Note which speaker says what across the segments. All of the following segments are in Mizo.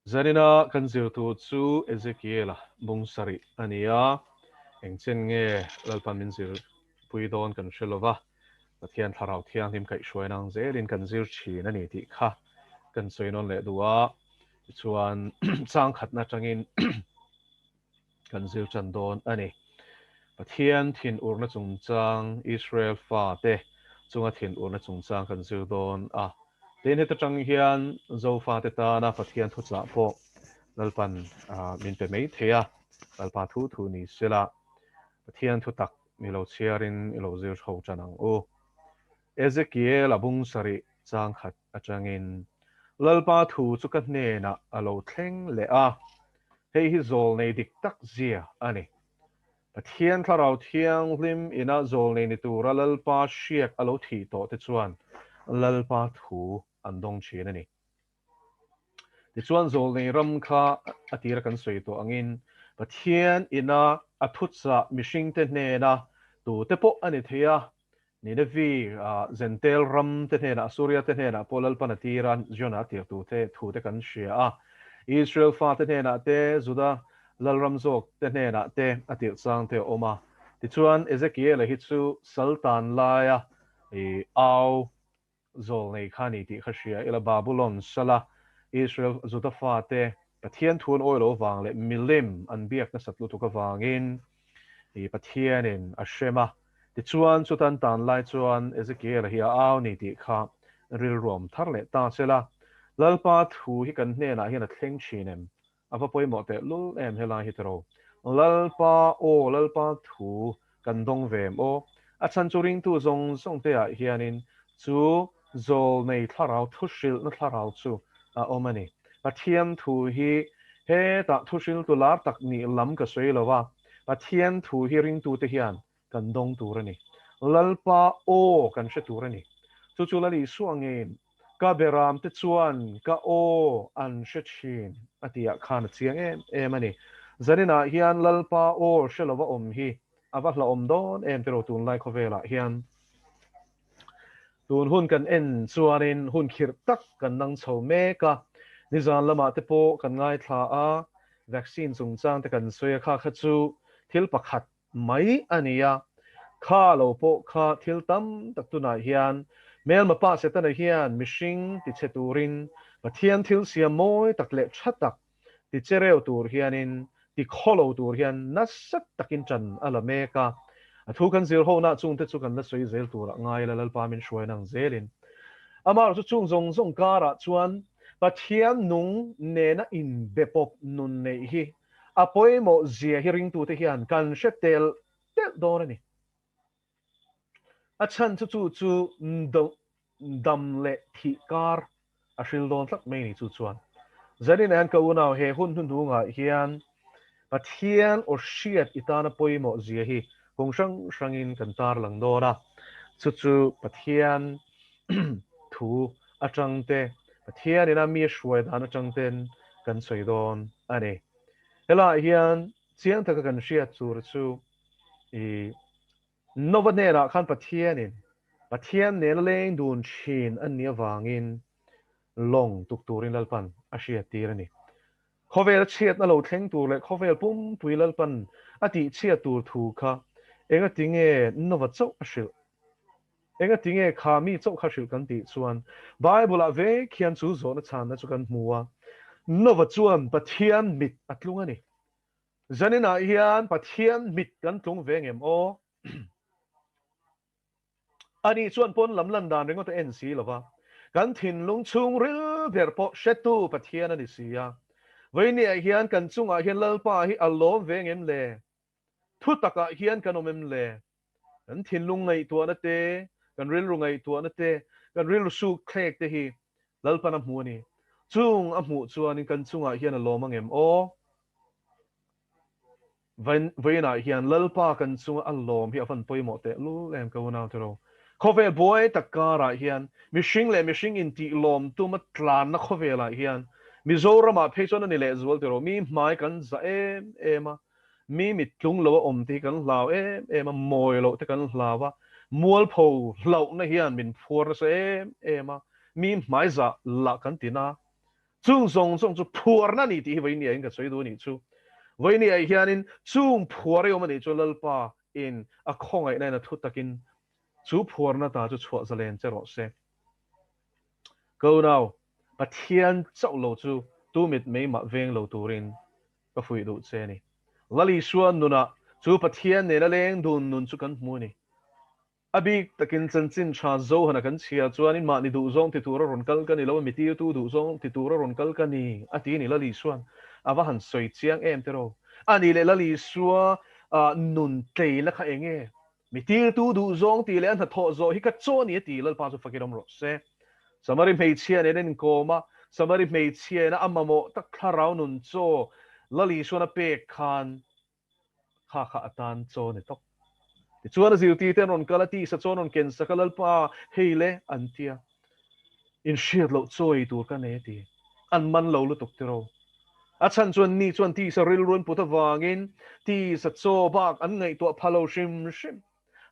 Speaker 1: Zanina kan zir tur chu Ezekiela bung sarih a ni a, engchen nge Lalpan min zir pui dawn kan hre lova, Pathian Thlarau Thianghlim kaihhruai nang zelin kan zir thin a ni tih kha kan sawi nawn leh duh a, tichuan chang khatna atangin kan zir tan dawn a ni. Pathian thinurna chungchang, Israel fate chunga thinurna chungchang kan zir dawn a. Tin, heta tang hian Zofate tana Pathian thuchah pawh Lalpan min pe mai thei a, Lalpa thu thu ni sela, Pathian thutak i lo chhiarin i lo zir chho tan ang u. Ezekiel a bung sarih chang khat atangin Lalpa thu chu ka hnenah a lo thleng leh a, hei hi zawlnei dik tak zia a ni. Pathian Thlarau Thianghlim ina zawlnei ni tura Lalpa hriak a lo thih tawh te chuan Lalpa thu an dawng thin a ni. Tichuan zawlnei ram kha a tira kan sawi tawh angin Pathian ina a thuchah mihringte hnena tute pawh a ni thei a, Ninevi, Zentel ram te hnenah, Assuria te hnenah pawh Lalpan a tir a, Jonah a tir tur te thu te kan hria a. Israel fate hnenah te, Juda lalram zawk te hnenah te a tirh chang te a awm a. Tichuan, Ezekiela hi chu sal tan laia au Zawlnei kha ni tih kha hria ila, Babulon sala Israel Juda fate Pathian thu an awi lo vang leh milim an biak nasat lutuk avangin i Pathianin a hrem a. Tichuan, chutan tan lai chuan Ezekiel-a hi a au ni tih kha rilruam thar leh ta sela, Lalpa thu hi kan hnenah hian a thleng thin em? A va pawimawh teh lul em helai hi tiro. Lalpa aw Lalpa thu kan dawng ve em aw. A chhan chu ringtu zawng zawng te ah hianin chu zawlnei thlarau thuhrilhna thlarau chu a awm a ni. Pathian thu hi hetah thuhriltu lar tak nih lam ka sawi lo a, Pathian thu hi ringtute hian kan dawng tur a ni. Lalpa aw kan hre tur a ni. Chu chu Lal Isua ngeiin, Ka beram te chuan ka aw an hre thin a tih ah khan a chiang em em a ni. Zaninah hian Lalpa aw hre lova awm hi a va hlauhawm dawn em tiraw tunlai khawvelah hian. Tun hun kan en chuanin hun khirh tak kan nang chho mek a, nizan lamah te pawh kan ngaithla a, vaccine chungchang te kan sawi a, kha kha chu thil pakhat mai a ni a, kha lo pawh kha thil tam tak tunah hian hmelma pa Setana hian mihring tichhe turin Pathian thil siam mawi tak leh tha tak tiche reu tur hianin tikhawlo tur hian nasa takin ṭan a la mek a, a thu kan zir hona chungte chu kan la sawi zel turah ngai la Lalpa min hruai nang zelin. Amaherawh chu chung zawng zawng karah chuan Pathian nung nena inbe pawp nun neih hi A pawimawh zia hi ringtute hian kan hre tel telh dawn a ni. A chhan chu chu chu dam leh thih kar a hril dawn tlat mai a ni chu chuan. Zanin ah hian ka unau he hun hnuhnungah hian Pathian aw hriat i tana pawimawh zia hi kawng hrang hrangin kan tarlang dawn a. Chu chu Pathian thu atang te, Pathian ina mi a hruai dan atang ten kan sawi dawn a ni. Helaiah hian chiang taka kan hriat tur chu i Nova hnenah khan Pathianin Pathian nena leng dun thin an nih avangin lawng tuk turin Lalpan a hriattir a ni. Khawvel chhiatna lo thleng tur leh khawvel pumpui Lalpan a tihchhiat tur thu kha engatinge Nova chauh a hrilh? Engatinge kha mi chauh kha hrilh kan tih chuan Bible-ah vek hian chu zawhna chhanna chu kan hmu a. Nova chuan Pathian mit a tlung a ni. Zaninah hian Pathian mit kan tlung ve ngem aw? Ani chuan pawn lam lan dan ringawt a en si lo va, kan thinlung chhungril ber pawh hretu Pathian a ni si a. Vawinia hian kan chungah hian Lalpa hi a lawm ve ngem le? Thu takah hian kan awm em le? Kan thinlung ngaihtuahna te, kan rilru ngaihtuahna te, kan rilru suk thlek te hi Lalpan a hmu a ni. Chung a hmuh chuanin kan chungah hian a lawm angem aw? Vawiinah hian Lalpa kan chunga a lawm hi a van pawimawh teh lul em ka unau te ro. Khawvel buai tak karah hian mihring leh mihring intih lawm tuma tlanna khawvelah hian Mizoramah phei chuan a ni lehzual tiraw mi hmai kan za em em a, Mi mit tlung lo a awm te hi kan hlau em em a, mawi loh te kan hlau a, mualpho hlauhna hian min phuar nasa em em a, mi hmaizah lah kan ti na. Chung zawng zawng chu phuarna a ni tih hi vawiin in ka sawi duh a nih chu. Vawiin ah hianin chung phuar i awm a nih chuan Lalpa in a khawngaihna in a thu takin chu phuarna ta chu chhuah zalen che rawh se. Ka unau, Pathian chauh lo chu tu mit mei mah veng lo turin ka fuih duh che a ni. Lal Isua nunah chu Pathian nena leng dun nun chu kan hmu a ni. A bik takin chanchin tha Zohana kan chhia chuanin mahni duhzawng ti tura rawn kal ka ni lo, mi tirtu duhzawng ti tura rawn kal ka ni, a ti a ni. Lal Isua'n a va han sawi chiang em te ro. A nih leh Lal Isua nun tleila kha eng nge? Mi tirtu duhzawng tih leh a hnathawh zawh hi ka chaw a ni a ti. Lalpa chu fakin awm rawh se. Samari hmeichhia nen an inkawm a, Samari hmeichhia ina a mamawh tak thlarau nun chaw Lal Isua'n a pek khan Kha kha a tan chaw ni tawp. Tichuan a zirtirte an rawn kal a, tisa chaw an rawn ken sak a, Lalpa, hei le, an ti a. Inhriat loh chaw ei tur ka nei a ti. An man lo lutuk tiraw. A chhan chuan ni chuan tisa rilru an put avangin tisa chaw bak an ngaihtuah pha lo hrim hrim.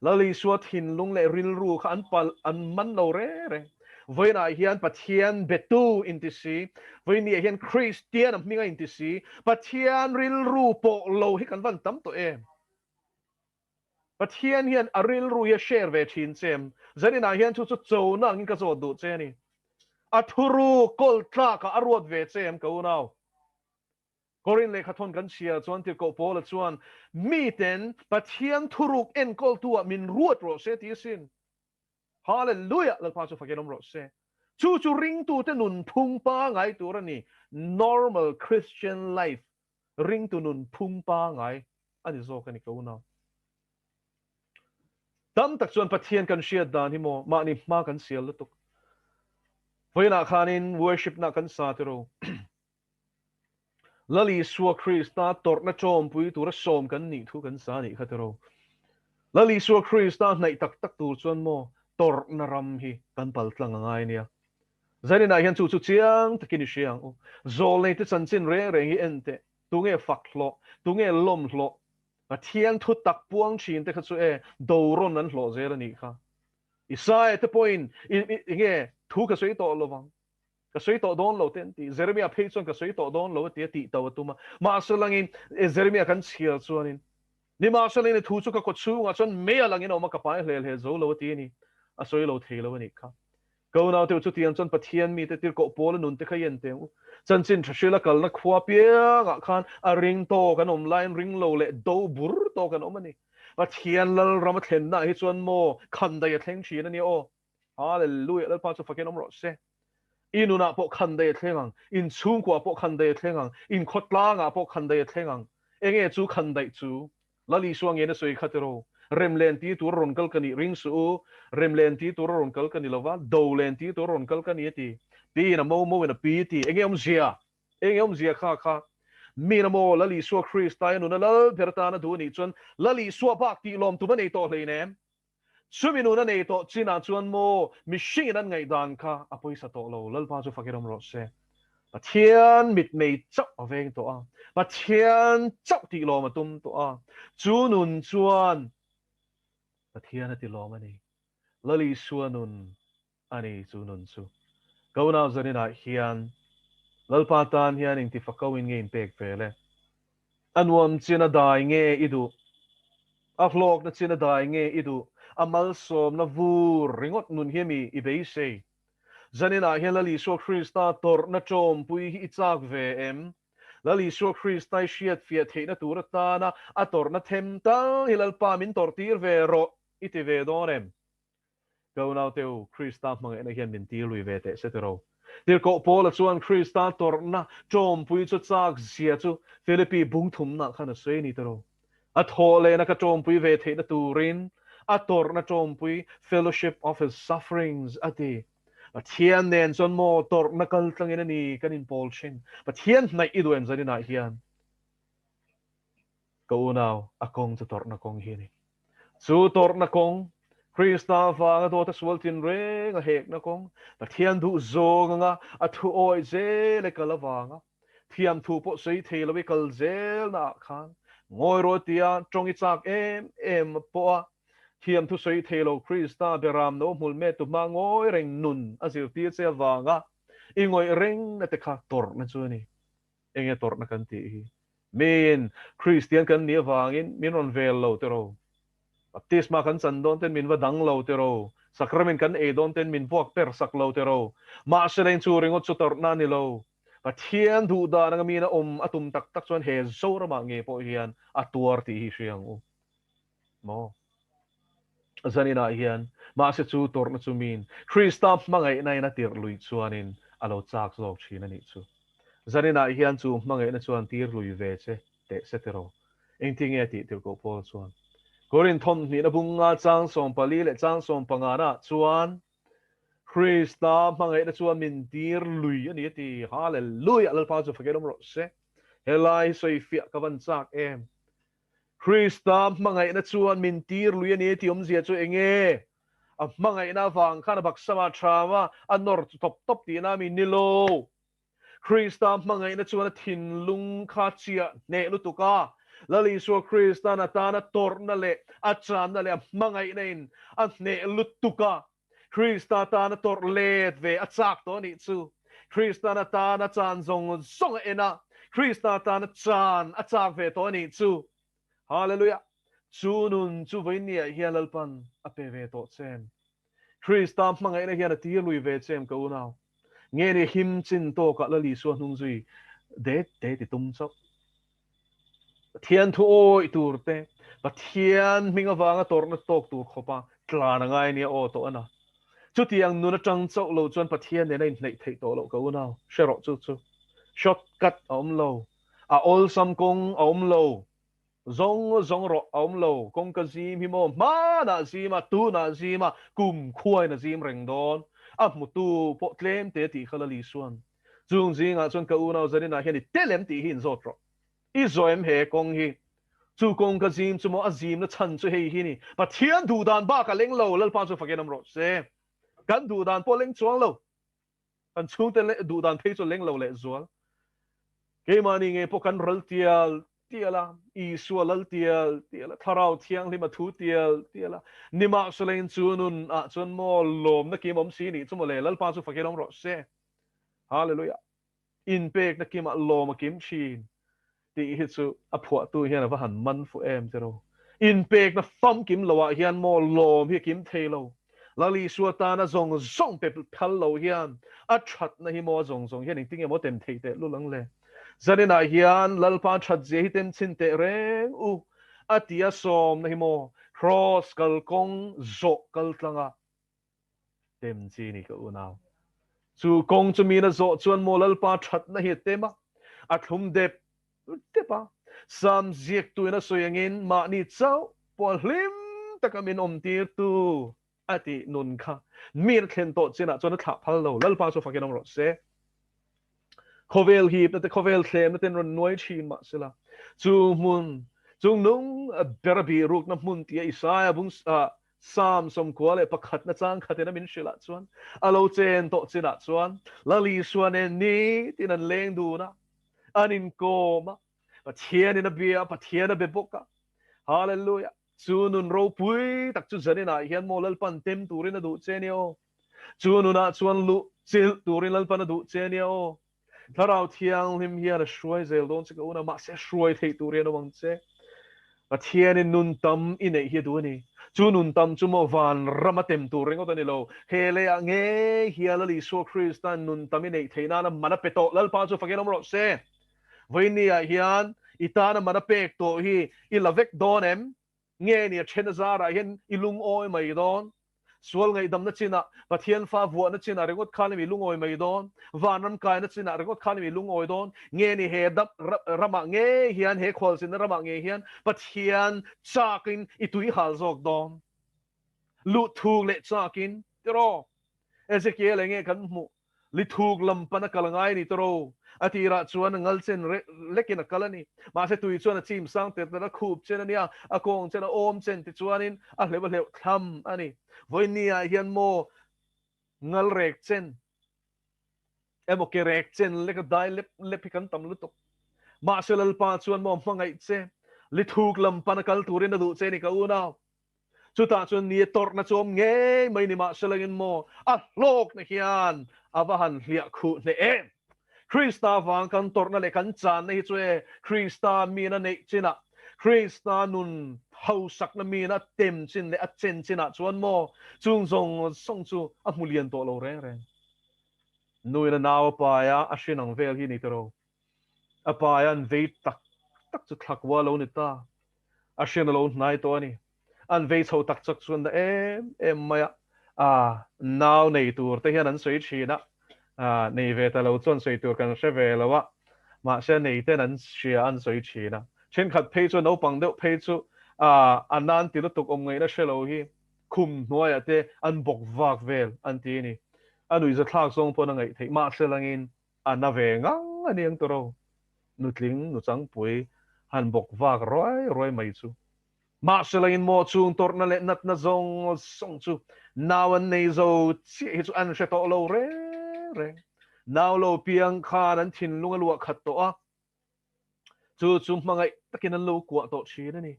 Speaker 1: Lal Isua thinlung leh rilru kha an palh, an man lo reng reng. Vawiinah hian Pathian betu inti si, vawiinniah hian Kristian a hminga inti si, Pathian rilru pawh lo hi kan van tam tawh em? Pathian hian a rilru hi a share ve thin che em? Zaninah hian chu chu chona angin ka zawt duh che a ni. A thuru kawl tlakah a ruat ve che em ka unau? Korin lehkhathawn kan chhia chuan Tirhkoh Paula chuan, Miten Pathian thuruk enkawltu-ah min ruat rawh se ti asin. Hallelujah! Lalpa chu fakin awm rawh se. Chu chu ringtute nunphung pangai tur a ni. Normal Christian life, ringtu nunphung pangai a ni zawk a ni ka unau. Tam tak chuan Pathian kan hriat dan hi maw mahni hma kan sial lutuk. Vawiinah khanin worship-na kan sa tiraw. Lal Isua Krista tawrhna ṭawmpui tura sawm kan nih thu kan sa nih kha tiraw. Lal Isua Krista hnaih tak tak tur chuan maw tawrhna ram hi kan pal tlang a ngai nia. Zaninah hian chu chu chiang takin i hria ang u. Zawlneite chanchin reng reng hi en teh, tunge fak hlawh, tunge lawm hlawh, Pathian thu tak puang thin te kha chu e dorawn an hlawh zel a nih kha. Isaia te pawhin i nge thu ka sawi tawh lovang. Ka sawi tawh dawn lo te an ti. Jeremia phei chuan ka sawi tawh dawn lo a ti a, tih to a tum a. Mahse langin Jeremia kan chhiar chuanin, Nimahse langin i thu chu ka kaw chhungah chuan mei a langin a awm a, ka pai hle hle zo lo a ti a ni. A sawi lo thei lo a nih kha. Ka unau te u chutiang chuan Pathian mite tirhkoh pawl a nun te kha i en teh ang u. Chanchin tha hrila kalna khua piangah khan a ring tawk an awm laiin ring lo leh do bur tawk an awm a ni. Pathian Lalram a thlennaah hi chuan maw khandai a thleng thin a nia aw. Hallelujah Lalpa chu fakin awm rawh se. I nunah pawh khandai a thleng ang, in chhungkuah pawh khandai a thleng ang, in khawtlangah pawh khandai a thleng ang. Enge chu khandaih chu? Lal Isua ngen a sawi kha tiraw? Rem len ti tur a rawn kal ka nih ring suh u, rem len ti tur a rawn kal ka ni lova, do len ti tur a rawn kal ka ni a ti. Tiin a mo mo in a pi a ti. Enge awmzia? Enge awmzia kha kha? Mi na maw Lal Isua Krista i nuna lal ber atana duh a nih chuan Lal Isua bak tih lawm tum a nei tawh hleinem. Chumi nun a nei tawh chinah chuan maw mihringin an ngaihdan kha a pawisa tawh lo, Lalpa chu fakin awm rawh se. Pathian mitmei chauh a veng tawh a, Pathian chauh tih lawm a tum tawh a, chu nun chuan Pathian a ti lawm a ni. Lal Isua nun a ni chu nun chu. Ka unau zaninah hian Lalpa tan hian engtifako in nge inpek ve le? A nuam chin a dai nge i duh? A hlawkna chin a dai nge i duh? A malsawmna vur ringawt nun hi mi i beisei? Zaninah hian Lal Isua Krista tawrhna ṭawmpui hi i chak ve em? Lal Isua Krista i hriatfiah theihna tur atana a tawrhna them tal hi Lalpa min tawrhtir ve rawh i ti ve dawn em? Ka unaute u, Krista hmangaihna hian min tir lui ve teh se tiraw? Tirhkoh Paula chuan Krista tawrhna ṭawmpui chu chak zia chu Philippi bungthumnah khan a sawi a ni tiraw? A thawh lehna ka ṭawmpui ve theihna turin a tawrhna ṭawmpui, fellowship of his sufferings, a ti. Pathian nen chuan maw tawrhna kal tlangin a ni kan inpawl thin. Pathian hnaih i duh em zaninah hian? Ka unau, a kawng chu tawrhna kawng hi a ni. Chu tawrhna kawng, Krista vanga dawta sual tinreng a hekna kawng, Pathian duh zawng anga a thu awih zel e kal avanga thiamthu pawh sawi thei lo i kal zelnaah khan ngawi rawh tia tawng i chak em em pawha thiamthu sawi thei lo Krista beram no hmul met tu hma ngawi reng nun a zirtir che avanga. I ngawih reng na te kha tawrhna chu a ni. Enge tawrhna kan tih hi? Miin Kristian kan nih avangin min rawn vel lo tiraw? Baptisma kan chan dawn ten min va dang lo tiraw? Sacrament kan ei dawn ten min vuak per sak lo tiraw? Mahse leng chu ringawt chu tawrhna a ni lo. Pathian duh dan anga miin a awm a tum tak tak chuan he Zoramah nge pawh hian a tuar tih hi hria ang u maw? Zaninah hian mahse chu tawrhna chu miin Krista hmangaihna in a tirh lui chuanin a lo chak zawk thin a nih chu. Zaninah hian chu hmangaihna chuan tir lui ve che teh se tiraw? Engtin nge tih tirhkoh Paul chuan Korin thawmhnihna bunga chang 14 leh chang 15 ah chuan Krista hmangaihna chuan min tir lui a ni a ti. Hallelujah! Lalpa chu fakin awm rawh se. Helai hi sawi fiah ka van chak em. Krista hmangaihna chuan min tir lui a ni a tih awmzia chu eng nge? A hmangaihna avang khan a baksama ṭham a, a nawr chu tawp tawp tihna a mi ni lo. Krista hmangaihna chuan a thinlung kha chiah hneh lutuk a, Lal Isua Krista'n a tana tawrhna leh a channa leh a hmangaihna in a hneh lutuk a, Krista tana tawrh let ve a chak tawh a nih chu. Krista'n a tana chan zawng zawng a en a, Krista tana chan a chak ve tawh a nih chu. Hallelujah! Chu nun chu vawiinniah hian Lalpan a pe ve tawh che em? Krista hmangaihna hian a tir lui ve che em ka unau? Nge ni him chin tawkah Lal Isua hnung zui det det i tum chauh? Pathian thu awih tur te, Pathian hming avanga tawrhna tawk tur khawpa tlan a ngai nia aw tawh a na. Chutiang nun atang chauh lo chuan Pathian nen a inhneih theih tawh loh ka unau, hre rawh chu chu. Short cut a awm lo, a awlsam kawng a awm lo, zawng zawng rawh a awm lo, kawngka zim hi maw hmanah zim a, tunah zim a, kum khuain a zim reng dawn, a hmutu pawh tlem te tih kha Lali Suan Chung zingah chuan ka unau Zaninah hian i tel em tih hi inzawt rawh. I zawh em he kawng hi? Chu kawng ka zim chu maw a zimna chhan chu hei hi ni. Pathian duhdan bak a leng lo, Lalpa chu fakin awm rawh se. Kan duhdan pawh leng chuang lo. Kan chhungte duhdan phei chu leng lo leh zual. Keimahni nge pawh kan ral tial tial a, Isua lal tial tial a, Thlarau Thianghlim a thu tial tial a, nimahselain chu nun ah chuan maw lawmna kim awm si nih chu maw le, Lalpa chu fakin awm rawh se. Hallelujah. Inpekna kimah lawm a kim thin tih hi chu a phuahtu hian a va han man fuh em tiraw. Inpekna famkim loah hian maw lawm hi a kim thei lo. Lal Isua tana zawng zawng pe phal lo hian a thatna hi maw a zawng zawng hian engtin nge maw tem theih teh lul ang le. Zaninah hian Lalpa that zia hi tem chhin teh reng u a ti a sawmna hi maw Kraws kalkawng zawh kal tlanga tem chi ni ka unau. Chu kawng chu mina zawh chuan maw Lalpa thatna hi a tem a, a thlum dep dep a. Sam ziaktuin a sawi angin mahni chauh pawh a hlim taka min awmtirtu a tih nun kha mi a thlen tawh chinah chuan a thlah phal lo. Lalpa chu fakin awm rawh se. Khawvel hipna te, khawvel thlemna ten rawn nuai thin mah sela, chu hmun chung nung ber a bih rukna hmun tia Isaia bung Psalm 91 na chang khatin a min hrilh ah chuan a lo chen tawh chinah chuan Lal Isua nen nitin an leng dun a, an inkawm a, Pathianin a bia a, Pathian a be bawk a. Hallelujah! Chu nun ropui tak chu zaninah hian maw Lalpan tem turin a duh che nia aw. Chu nunah chuan luh chilh turin Lalpan a duh che nia aw. Thlarau Thianghlim hian a hruai zel dawn che ka un a, mahse a hruai theih tur hian awm ang che. Pathianin nun tam i neih hi a duh a ni. Chu nun tam chu maw van rama tem tur ringawt a ni lo. He leiah ngei hian Lal Isua Krista'n nun tam i neih theih nana man a pe tawh. Lalpa chu fakin awm rawh se. Vawiinniah hian i tana man a pek tawh hi i la vek dawn em? Nge ni a then a zarah hian i lungawi mai dawn? Sual ngaihdamna chinah, Pathian fa vuahna chinah ringawt khan i mi lungawi mai dawn? Vanram kaina chinah ringawt khan i mi lungawi dawn? Nge ni he dap ramah ngei hian, he khualzinna ramah ngei hian Pathian chakin i tui hal zawk dawn? Luh thuk leh chakin, tiraw? Ezekiel enge kan hmuh? Lithuk lam pan a kal ngai a ni tawrh. A tirah chuan a ngal chen lekin a kal a ni. Mahse tui chuan a chim sang tir tir a, khup chen a nia, a kawng chen a awm chen tichuanin a hleuh a hleuh thlam a ni. Vawiinniah hian maw ngal rek chen emaw ke rek chen lek a dai lep lep hi kan tam lutuk. Mahse Lalpa chuan maw hmangaih che, lithuk lam pan a kal turin a duh che ni ka unau. Chutah chuan ni a tawrhna chu awm ngei mai ni mahse langin maw a hlawkna hian a va han hliah khuh hneh em! Krista vang kan tawrhna leh kan channa hi chu e Krista mina neih chinah, Krista nun hausakna mina tem chin leh a chen chinah chuan maw chung zawng zawng chu a hmu lian tawh lo reng reng. Nuin a nau a pai a, a hrin ang vel hi ni tawh. A pai a an vei tak tak chu thlakua lo ni ta. A hrin a lo hnai tawh a ni. An vei chho tak chak chuan na em em mai a, a nau nei tur te hian an sawi thin a, a nei ve ta lo chuan sawi tur kan hre ve lo a, mahse nei ten an hria an sawi thin a. Thenkhat phei chu naupang deuh phei chu a a nan ti lutuk awm ngaihna hre lo hi khum hnuaiah te an bawk vak vel an ti a ni. A nuihzathlak zawng pawn a ngaih theih mahse langin a na ve ngang a niang tawh. Nutling, nuchangpui han bawk vak ruai ruai mai chu. Mahse langin maw chung tawrhna leh natna zawng zawng chu nau an nei zo chiah hi chu an hre tawh lo reng reng. Nau lo piang khan an thinlung a luah khat tawh a, chu chu hmangaih takin an lo kuah tawh thin a ni.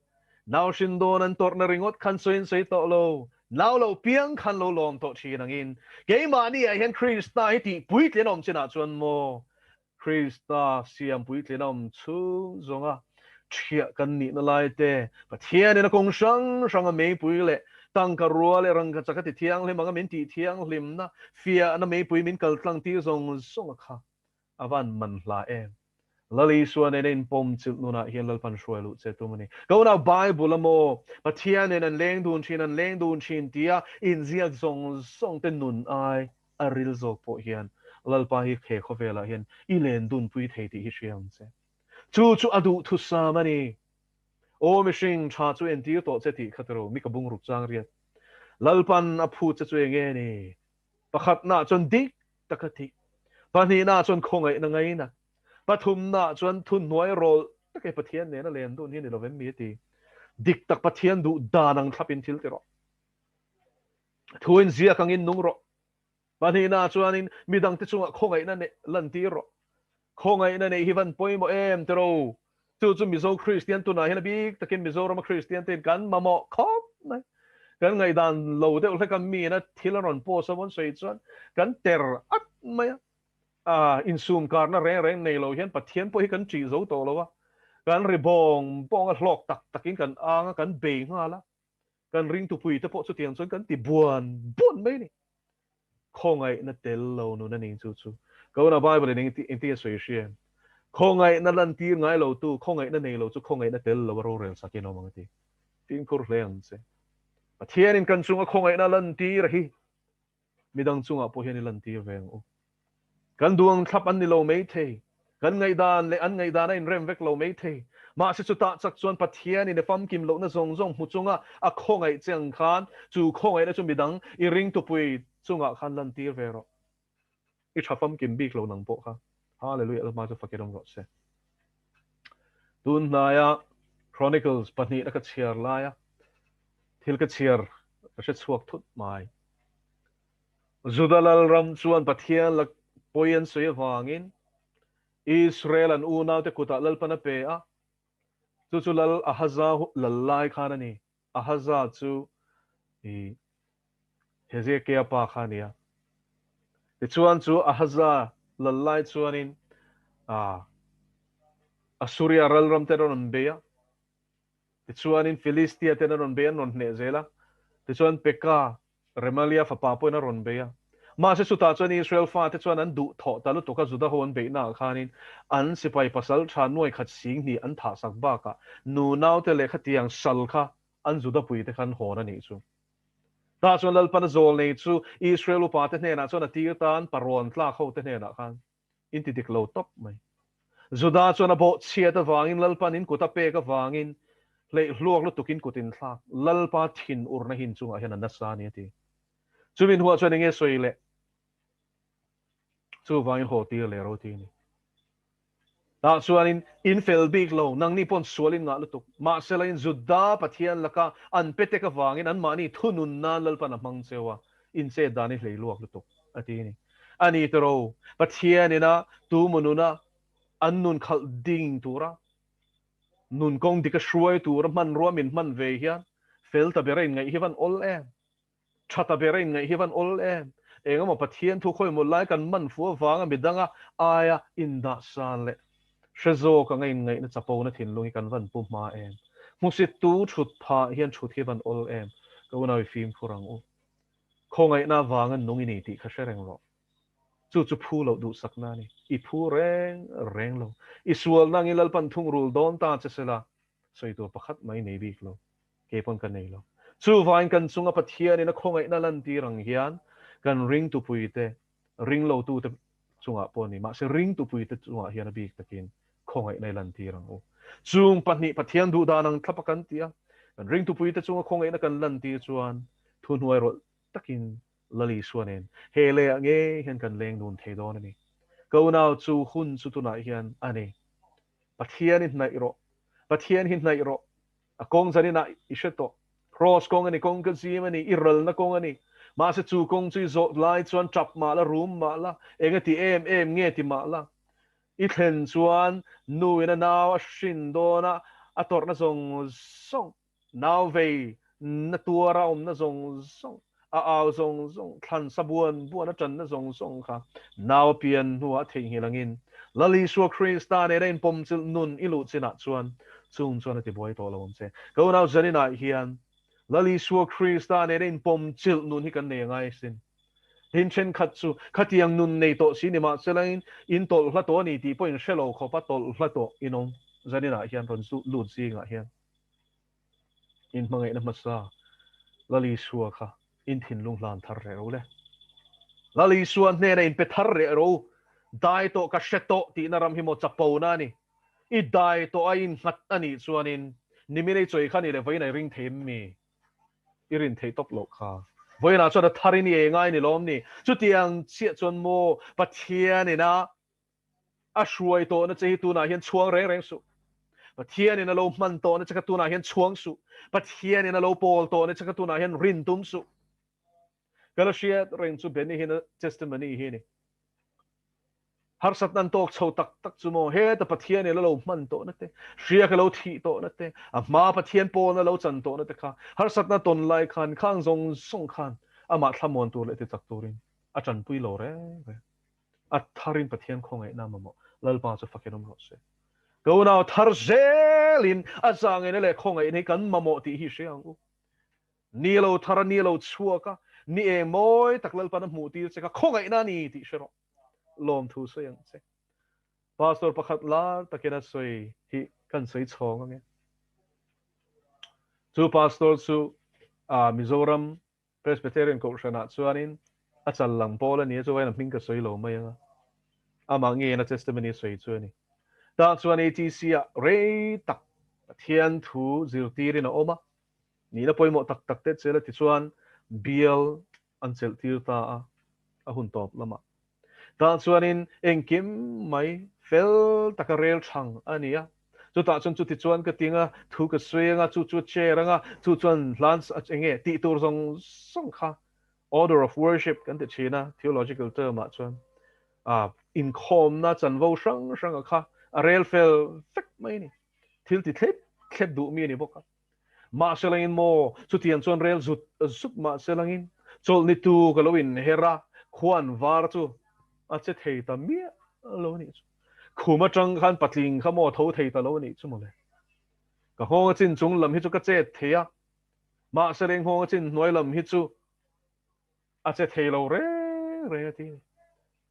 Speaker 1: Nau hrin dawn an tawrhna ringawt khan sawi an sawi tawh lo, nau lo piang khan lo lawm tawh thin angin keimahni ah hian Krista hi tih puitlin awm chinah chuan maw Krista siam puitlin awm chhung zawnga ṭhiah kan nihna lai te, Pathianin a kawng hrang hranga meipui leh tangka rua leh rangka chak a ti thianghlim anga min tih thianghlimna fiahna meipui min kaltlang tir zawng zawnga kha a van man hla em. Lal Isua nena inpawm chilh nunah hian Lalpan hruai luh che tum a ni. Ka unau Bible a maw Pathianin an leng dun thin an leng dun thin tia inziak zawng zawng te nun ai a ril zawk pawh hian Lalpa hi he khawvelah hian i len dunpui thei tih hi hria ang che. Chu chu a duhthusam a ni. Aw mihring, tha chu entir tawh che tih kha tiro, mi ka bungruk chang riat. Lalpan a phut che chu eng nge ni? Pakhatnaah chuan dik taka tih, pahnihnaah chuan khawngaihna ngaina, pathumnaah chuan thuhnuai rawlh taka Pathian nena len dun hi ni lovem mi a ti. Dik tak Pathian duh dan ang thlapin thil ti rawh. Thu in ziak angin nung rawh. Pahnihna chuanin midangte chungah khawngaihna neih lantir rawh. Khawngaihna neih hi van pawimawh em tiro? Chu chu Mizo Kristian tunah hian a bik takin Mizorama Kristian tein kan mamawh khawp mai. Kan ngaihdan lo deuh hlek a miin a thil a rawn post a vawn sawi chuan kan ter at mai a. A insum karna reng reng nei lo hian Pathian pawh hi kan ṭih zo tawh lo a. Kan ri bawng bawng a hlawk tak takin kan ang a, kan bei nghal a. Kan ringtupui te pawh chutiang chuan kan ti buan buan mai a ni. Khawngaihna tel lo nun a ni chu chu. Ka unau Bible in engti a sawi hria em? Khawngaihna lantir ngai lo tu, khawngaihna nei lo chu khawngaihna tel lo a rorel sakin awm ang a ti. Fimkhur hle ang che. Pathianin kan chunga khawngaihna lantir a hi midang chungah pawh hian i lantir ve ang u. Kan duang thlap an ni lo maithei, kan ngaihdan leh an ngaihdan a inrem vek lo maithei. Mahse chutah chak chuan Pathianin i famkim lohna zawng zawng hmu chunga a khawngaih che ang khan chu khawngaihna chu midang i ringtupui chungah khan lantir ve rawh. I tha famkim bik lo nang pawh kha. Hallelujah Lalpa chu fakin awm rawh se. Tun hnaia Chronicles pahnihna ka chhiar laia thil ka chhiar ka hre chhuak thut mai. Juda lalram chuan Pathian la pawi an sawi avangin Israel an unaute kutah Lalpan a pe a, chu chu Lal Ahaza lal lai khan a ni. Ahaza chu i Hezekia pa kha a ni a. Tichuan chu Ahaza lal lai chuanin Assuria ralram te an rawn bei a, tichuanin Philistia ten an rawn bei an rawn hneh zel a, tichuan Pekah Remalia fapa pawhin a rawn bei a. Mahse chutah chuan Israel fate chuan an duh thawh ta lutuk a, Juda ho an beihnaah khanin an sipai pasal tha nuai khat sing hnih an thahsak bakah nunaute leh khatiang sal kha an Juda puite khan hawn a nih chu. Tah chuan Lalpan a zawl nei chu Israel upate hnenah chuan a tir tan parawn tlak hote hnenah khan in ti dik lo tawp mai. Juda chuan a bawh chhiat avangin Lalpan in kut a pek avangin hleih hluak lutuk in kut in thlak Lalpa thin urna hin chungah hian a nasa a ni a ti. Chumi hnuah chuan enge sawi leh chuvangin haw tir leh ro ti a ni. Tah chuanin in fel bik lo, nangni pawn sual in ngah lutuk. Mahse lain Juda Pathian laka an petek avangin anmahni thunun nan Lalpan a hmang cheu a, in chet dan i hlei luak lutuk a ti a ni. A ni tawh, Pathian ina tu maw nuna an nun khalh ding tura, nun kawng dik a hruai tura hmanrua min hman ve hian fel ta ber a inngaih hi van awl em? Tha ta ber a inngaih hi van awl em? Eng emaw Pathian thu khawi mawlh lai kan man fu avanga midanga aia indah san leh hre zawk anga inngaihna chapona thinlung hi kan van pu hma em? Hmusit tu thut phah hian thut hi van awl em? Ka unau i fimkhur ang u. Khawngaihna avanga nung i ni tih kha hre reng rawh. Chu chu phu loh duhsakna a ni. I phu reng reng lo. I sualna angin Lalpan thungrul dawn ta che sela, sawi tur pakhat mai nei bik lo. Kei pawn ka nei lo. Chuvain kan chunga Pathianin a khawngaihna lantir ang hian kan ringtupuite, ringlotute chungah pawh a ni, mahse ringtupuite chungah hian a bik takin khawngaihna i lantir ang u. Chung pahnih Pathian duhdan ang thlapa kan ti a, kan ringtupuite chunga khawngaihna kan lantir chuan thuhnuai rawlh takin Lal Isua nen he leiah ngei hian kan leng dun thei dawn a ni. Ka unau chu hun chu tunah hian a ni. Pathian i hnaih rawh. Pathian hi hnaih rawh. A kawng zaninah i hre tawh. Kraws kawng a ni, kawng ka zim a ni, i ralna kawng a ni. Mahse chu kawng chu i zawh lai chuan tap mah la, rum mah la, eng a ti em em nge ti mah la. I thlen chuan nu in a nau a hrin dawn a, a tawrhna zawng zawng Nau vei na tuar a awmna zawng zawng, a au zawng zawng, thlan sa buan buan a tanna zawng zawng kha nau a pian hnuah a theihnghilh angin Lal Isua Krista nena inpawmchilh nun i luh chinah chuan chung chuan a tibuai tawh lo ang che. Ka unau Zaninah hian Lal Isua Krista nena inpawmchilh nun hi kan nei a ngai asin. Tin thenkhat chu khatiang nun nei tawh si ni mahselain in tawlh hla tawh a ni tih pawh in hre lo khawp a tawlh hla tawh in awm Zaninah hian rawn lut zingah hian. In hmangaihna hmasa Lal Isua kha in thinlung hlan thar reh ro le. Lal Isua hnena in pe thar reh ro, dai tawh ka hre tawh tihna ram hi maw chapona a ni. I dai tawh a in nghat a nih chuanin nimin ei chawi kha ni leh vawiin a i ring thei em mi? I rin theih tawp loh kha. Vawiinah chuan a tharin i ei ngai ni lawm ni? Chutiang chiah chuan maw Pathianin a A hruai tawhna che hi tunah hian chhuang reng reng suh. Pathianin a lo hman tawhna che kha tunah hian chhuang suh. Pathianin a lo pawl tawhna che kha tunah hian rin tum suh. Ka la hriat reng chu Benny hi na testimony hi a ni. Harsatna an tawk chho tak tak chu maw heta Pathianin a lo hman tawhna te, hriak a lo thih tawhna te, a hmaa Pathian pawlna lo chan tawhna te kha harsatna tawn lai khan khang zawng zawng khan amah thlamuan tur leh tichak turin a tanpui lo reng reng. A tharin Pathian khawngaihna mamawh Lalpa chu fakin awm rawh se. Ka unau thar zelin a zangaihna leh khawngaihna hi kan mamawh tih hi hria ang u. Ni lo thar a, ni lo chhuak a, ni eng mawi tak Lalpan a hmuh tir che kha khawngaihna a ni tih hre rawh. Lawmthu sawi ang che. Pastor pakhat lar takin a sawi hi kan sawi chhawng ange. Chu pastor chu Mizoram Presbyterian Kohhranah chuanin a chal lang pawl a ni a, chuvain a hming ka sawi lo mai ang a, amah ngeiin a testimony a sawi chu a ni. Tah chuan ATC-ah rei tak Pathian thu zirtirin a awm a, nihna pawimawh tak tak te chel a tichuan bial an chelh tir ta a, a hun tawp lamah. Tah chuanin engkim mai fel taka rel thang a ni a, chutah chuan chuti chuan ka ting a, thu ka sawi anga, chu chu a chair anga, chu chuan hlan eng nge tih tur zawng zawng kha order of worship kan ti thin a, theological term ah chuan ah inkhawmna chanvo hrang hranga kha a rel fel vek mai a ni. Thil ti thlep thlep duh mi a ni bawk a. Mahse langin maw, chutiang chuan rel zut zut mahse langin chawlhni tu ka lo inher a, khuan var chu a che thei ta miah lo a nih chu. Khum atang khan patling kha maw tho thei ta lo a nih chu mawle. Ka nghawng a chin chung lam hi chu ka chet thei a, mahse leng nghawng a chin hnuai lam hi chu A che thei lo reng reng a ti.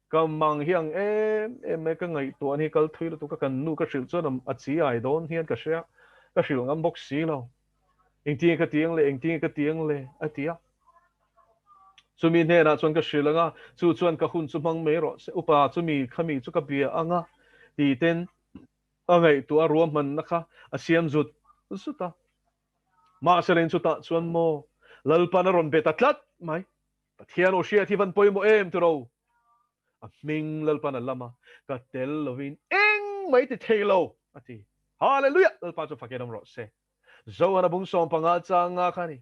Speaker 1: Ka mang hi ang em em mai ka ngaihtuah ni kal thui lutuk a kan nu ka hrilh chuan a chi ai dawn hian ka hria ka hrilh ngam bawk si lo. Engtinge ka ti ang le engtinge ka ti ang le a ti a. Chumi hnenah chuan ka hrilh ang a chu chuan ka hun chu hmang mai rawh se upa chumi khami chu ka bia ang a ti ten a ngaihtuah a ruahmanna kha a siam zut zut a. Mahse leng chutah chuan maw Lalpan a rawn be ta tlat mai. Pathian aw hriat hi van pawimawh em tiro. A hming Lalpan a lam a, ka tel lovin eng mai ti thei lo a ti. Hallelujah! Lalpa chu fakin awm rawh se. Zohana bung 15 changa kha ni.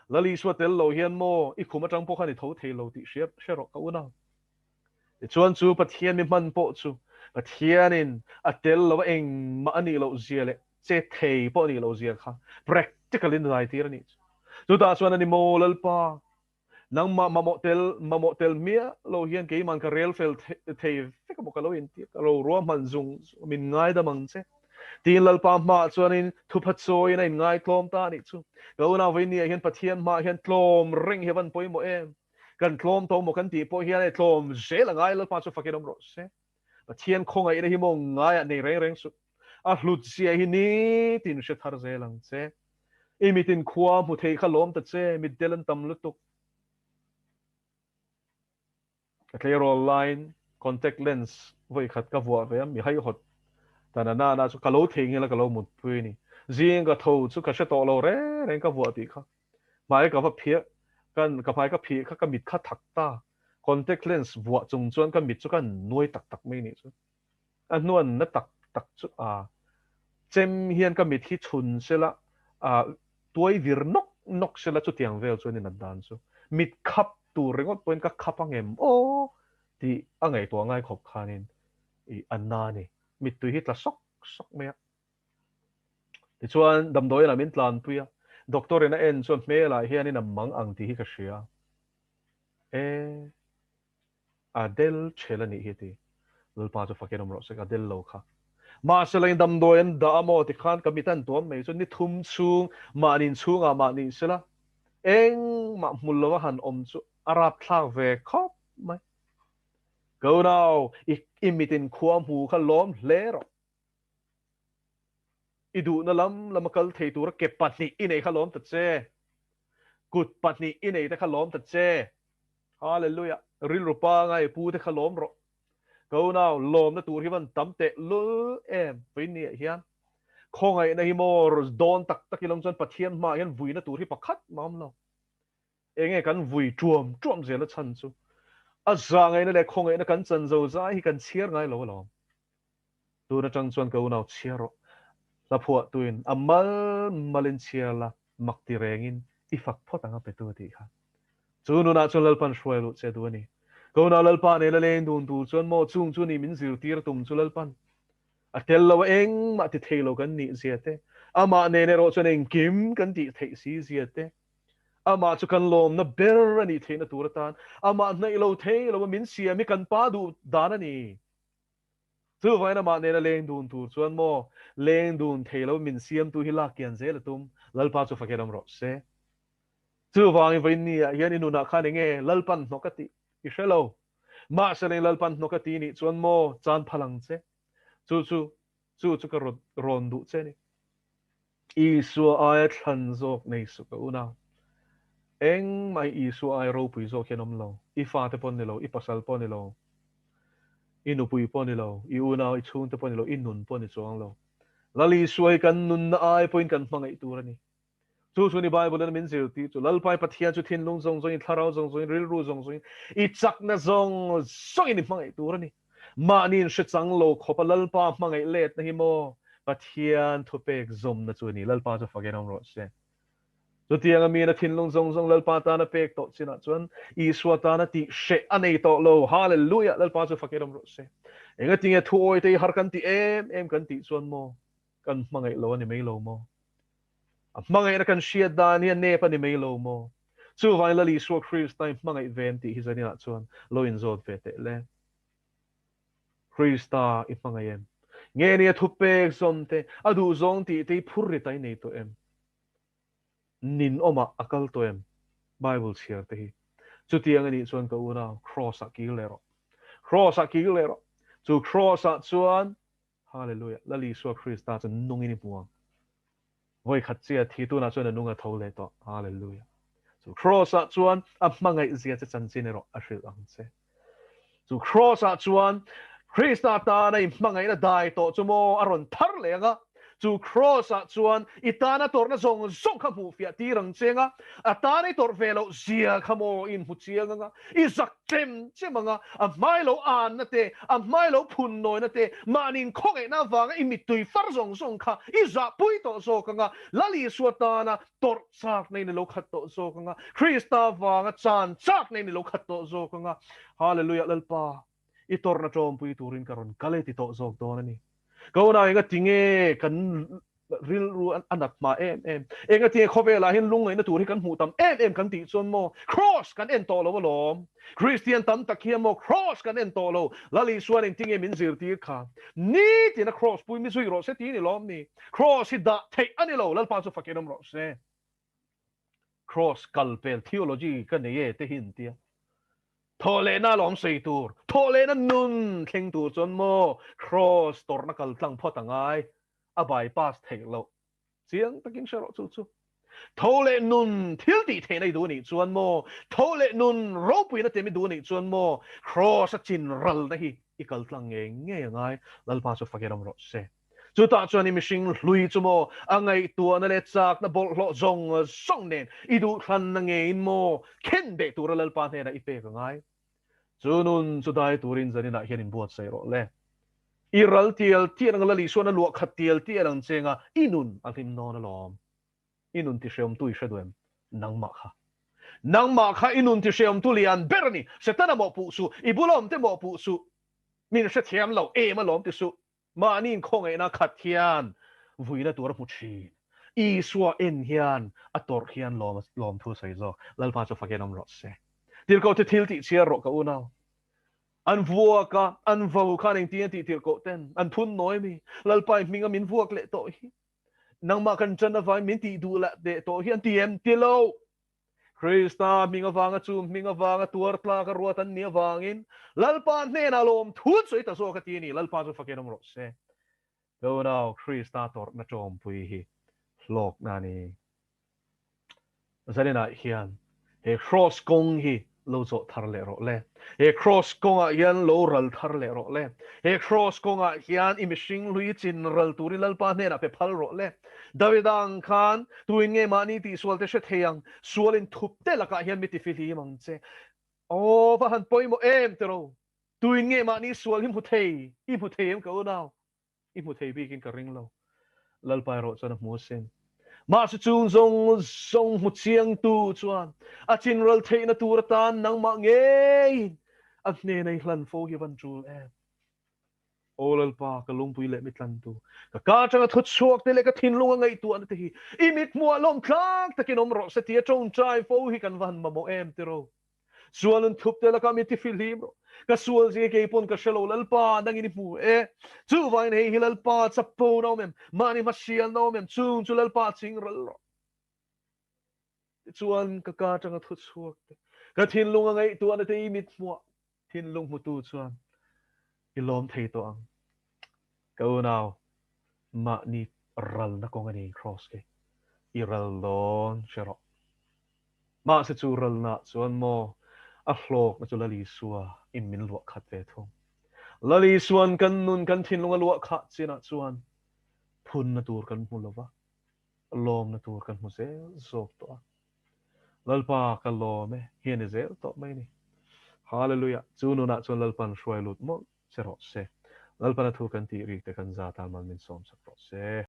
Speaker 1: Lal Isua tel lo hian maw i khum atang pawh khan i tho thei lo tih hria hre rawh ka unau. Tichuan chu Pathian mi hman pawh chu Pathianin a tel lo a engmah a nih loh zia leh che thei pawh a nih loh zia kha practical in zai tir a nih chu. Chutah chuan a ni maw Lalpa? Nangmah mamawh tel mamawh tel miah lo hian keiman ka rel fel thei vek a maw ka lo inti a, ka lo ruahman zung zung a, min ngaidam ang che. Tiin Lalpa hmaah chuanin thupha chawiin a inngaitlawm ta a nih chu. Ka unau vawinia hian Pathian hmaah hian tlawm reng hi a van pawimawh em? Kan tlawm tawh maw kan tih pawh hian e tlawm zel a ngai Lalpa chu fakin awm rawh se. Pathian khawngaihna hi maw ngaiah nei reng reng suh. A hlut zia hi nitin hre thar zel ang che. I mitin khua hmu thei kha lawm ta che, mitdel an tam lutuk. Ka tleirawl laiin contact lens vawi khat ka vuah ve a, mi haihawt dan a nana chu ka lo thei ngel a ka lo mutpui a ni. Zing ka tho chu ka hre tawh lo reng reng ka vuah tih kha. Hmai ka va phiah, kan ka hmai ka phih kha ka mit kha thak ta. Contact lens vuah chung chuan ka mit chu ka nuai tak tak mai nih chu. A hnuan na tak tak chu a chem hian ka mit hi chhun sela a tuai vir nawk nawk sela chutiang vel chuan in a dan chu mit khap tur ringawt pawhin ka khap angem aw tih a ngaihtuah ngai khawp khanin i a na ni. Mittui hi tla sawk sawk mai a. Tichuan damdawiin ah min tlanpui a, doctor in a en chuan hmelah hianin a mang ang tih hi ka hria. E. A del chhel a nih hi ti. Lalpa chu fakin awm rawh se, ka del lo kha. Mahse la in damdawi an dah a maw tikhan ka mit an tuam mai chu ni thum chhung mahni in chhungah mahni sela engmah hmul lova han awm chu a rapthlak ve khawp mai. Ka unau, i mit in khua hmu kha lawm hle rawh. I duhna lam lama kal thei tura ke pahnih i nei kha lawm ta che. Kut pahnih i nei te kha lawm ta che. Hallelujah! Rilru pangai pu te kha lawm rawh. Ka unau, lawmna tur hi van tam teh lul em vawiinniah hian. Khawngaihna hi maw dawn tak tak ilawm chuan Pathian hmaah hian vuina tur hi pakhat mah awm lo. Enge kan vui tuam tuam zel a chhan chu a zahngaihna leh khawngaihna kan chan zo zai hi kan chhiar ngai lo alawm. Tun atang chuan ka unau chhiar rawh. Hla phuahtuin a mal malin chhiar la, mak ti rengin i fak phawt ang a petu a tih kha. Chu nunah chuan Lalpan hruai luh che duh a ni. Ka unau Lalpa nena leng dun tur chuan maw chung chu ni min zirtir tum chu Lalpan a tel lo a engmah ti thei lo kan nih zia te, amah nen erawh chuan engkim kan tih theih si zia te, amah chu kan lawmna ber a nih theihna tur atan amah hnaih lo thei lo a min siam hi kan pa duh dan a ni. Chuvain amah nena leng dun tur chuan maw leng dun thei lo min siamtu hi lak kian zel a tum, Lalpa chu fakin awm rawh se. Chuvangin vawiinniah hian i nunah khan enge Lalpan hnawk a tih i hre lo. Mahse leng Lalpan hnawk a tih nih chuan maw chan phal ang che. Chu chu chu chu ka rawn duh che a ni. Isua aia thlan zawk nei suh ka unau. Engmah hi Isua aia ropui zawk hian awm lo. I fate pawh ni lo, i pasal pawh ni lo, i nupui pawh ni lo, i unau, i chhungte pawh ni lo, i nun pawh ni chuang lo. Lal Isua hi kan nunna ai pawhin kan hmangaih tur a ni. Chu chu ni Bible in min zirtir chu Lalpai Pathian chu thinlung zawng zawngin, thlarau zawng zawngin, rilru zawng zawngin, i chakna zawng zawngin i hmangaih tur a ni. Mahni in hre chang lo khawpa Lalpa hmangaih letna hi maw Pathian thupek zawmna chu a ni. Lalpa chu fakin awm rawh se. Chutianga miin a thinlung zawng zawng Lalpa tana pek tawh chinah chuan Isua tana tih hreh a nei tawh lo. Hallelujah! Lalpa chu fakin awm rawh se. Engatinge thu awi te hi har kan ti em em kan tih chuan maw kan hmangaih lo a ni mai lo maw? A hmangaihna kan hriat dan hi a nep a ni mai lo maw? Chuvangin Lal Isua Krista i hmangaih ve em tih hi zaninah chuan lo inzawt ve teh le. Krista i hmangaih em? Nge ni a thupek zawm te, a duhzawng tih te i phur rit a i nei tawh em? Ninawmah a kal tawh em? Bible chhiar te hi. Chutiang a nih chuan ka unau, Kraws-ah kir leh rawh. Kraws-ah kir leh rawh. Chu Kraws-ah chuan Hallelujah! Lal Isua Krista chu nungin i hmu ang. Vawi khat chiah thi tunah chuan a nung a tho leh tawh. Hallelujah! Chu Kraws-ah chuan a hmangaih zia che chanchin erawh a hrilh ang che. Chu Kraws-ah chuan Krista tana i hmangaihna dai tawh chu maw a rawn thar leh ang a. Chu Kraws-ah chuan i tana tawrhna zawng zawng kha hmuh fiah tir ang che anga, a tana i tawrh ve loh zia kha maw i inhmu chiang anga, i zak chem chem anga, a hmai lo anna te, a hmai lo phun nawina te, mahni inkhawngaihna avanga i mittui far zawng zawng kha i zahpui tawh zawk anga, Lal Isua tana tawrh chak nei ni lo khat tawh zawk anga, Krista avanga chan chak nei ni lo khat tawh zawk anga, Hallelujah Lalpa, i tawrhna tawmpui turin ka rawn kal e ti tawh zawk dawn a ni. Ka unau enga tinge kan Rilru a nat hma em em. Engatinge khawvelah hian lungngaihna tur hi kan hmuh tam em em kan tih chuan maw Kraws kan en tawh lo alawm. Kristian tam tak hian maw Kraws kan en tawh lo. Lal Isuan engtinge min zirtir kha? Nitin a Kraws pui mi zui rawh se ti ni lawm ni? Kraws hi dah theih a ni lo, Lalpa chu fakin awm rawh se. Kraws kalpel theology ka nei e te hi an tia. Thawhlehna lawm sawi tur, thawhlehna nun thleng tur chuan maw Kraws tawrhna kal tlang phawt a ngai, a bypass theih loh. Chiang takin hre rawh chu chu. Tho leh nun thil tih theihna i duh anih chuan maw, tho leh nun ropuina tem i duh anih chuan maw, Kraws a chin ralna hi i kal tlang ngei ngei a ngai, Lalpa chu fakin awm rawh se. Chutah chuan i mihring hlui chu maw a ngaihtuahna leh chakna bawlhhlawh zawng zawng nen i duhthlanna ngeiin maw khen beh tura Lalpa hnenah i pek a ngai. Chu nun chu dai turin zaninah hian inbuatsaih rawh le. I ral tial tial ang Lal Isuan a luah khat tial tial ang che nga i nun a hlim dawn alawm. I nun tihreawmtu i hre duh em? Nangmah kha. Nangmah kha i nun tihreawmtu lian ber a ni. Setana mawhpuh suh, i bula awmte mawhpuh suh, min hrethiam lo em alawm ti suh. Mahni inkhawngaihna khat hian vuina tur a hmu thin. Isua en hian a tawrh hian lawm lawmthu sawi zawk. Lalpa chu fakin awm rawh se. Tirhkoh te thil tih chhiar rawh ka unau. An vuak a, an vo khan engtin a tih tirhkoh ten an phun nawi mi. Lalpa i hminga min vuak leh tawh hi. Nangmah kan tan avangin min tih duh leh tawh hi an ti em? Ti lo. Krista hming avanga chu hming avanga tuar tlak a ruat an nih avangin Lalpa hnenah lawm thut sawi ta zawk a ti a ni. Lalpa chu fakin awm rawh se. Tunau Krista tawrhna tawmpui hi hlawkna a ni. Zaninah hian he Kraws kawng hi lo zawh thar leh rawh le. He Kraws kawngah hian lo ral thar leh rawh le. He Kraws kawngah hian i mihring hlui chin ral turin Lalpa hnenah pe phal rawh le. Davida ang khan tuin nge mahni tihsual te hre thei ang, sual in thup te lakah hian mi tifihlim ang che. Aw, va han pawimawh em tiro. Tuin nge mahni sual hi hmu thei, i hmu thei em ka unau? I hmu thei bikin ka ring lo. Lalpa erawh chuan a hmu asin. Mahse chung zawng zawng hmu chiangtu chuan a chinral theihna tur atan nangmah ngeiin a hnena i hlan fo hi van tul em? Aw Lalpa, ka lungpui leh mi tlantu, ka ka atanga thu chhuak te leh ka thinlunga ngaihtuahna te hi i mithmuah lawm tlak takin awm rawh se tia tawngtai fo hi kan va han mamawh em tiraw? Sual an thup te lakah mi tifihlim rawh. Ka sual zia kei pawn ka hre lo Lalpa, nangin i hmu e. Chuvangin hei hi Lalpa chapo na awm em? Mahni hmasial na awm em? Chung chu Lalpa ching ral rawh. Tichuan ka ka atanga thu chhuak te, ka thinlung a ngaihtuahna te i mit hmuah thinlung hmutu chuan i lawm thei tawh ang. Ka unau, mahni ralna kawng a ni Kraws khi. I ral dawn hre rawh. Mahse chu ralna chuan maw a hlawkna chu Lal Isua in min luah khat ve thung. Lal Isuan kan nun kan thinlung a luah khah chinah chuan phunna tur kan hmu lova, lawmna tur kan hmu zel zawk tawh a. Lalpa ka lawm e hi a ni zel tawh mai ni. Hallelujah! Chu nunah chuan Lalpan hruai lut mawlh che rawh se. Lalpana thu kan tih rik te kan zat a, mal min sawm sak rawh se.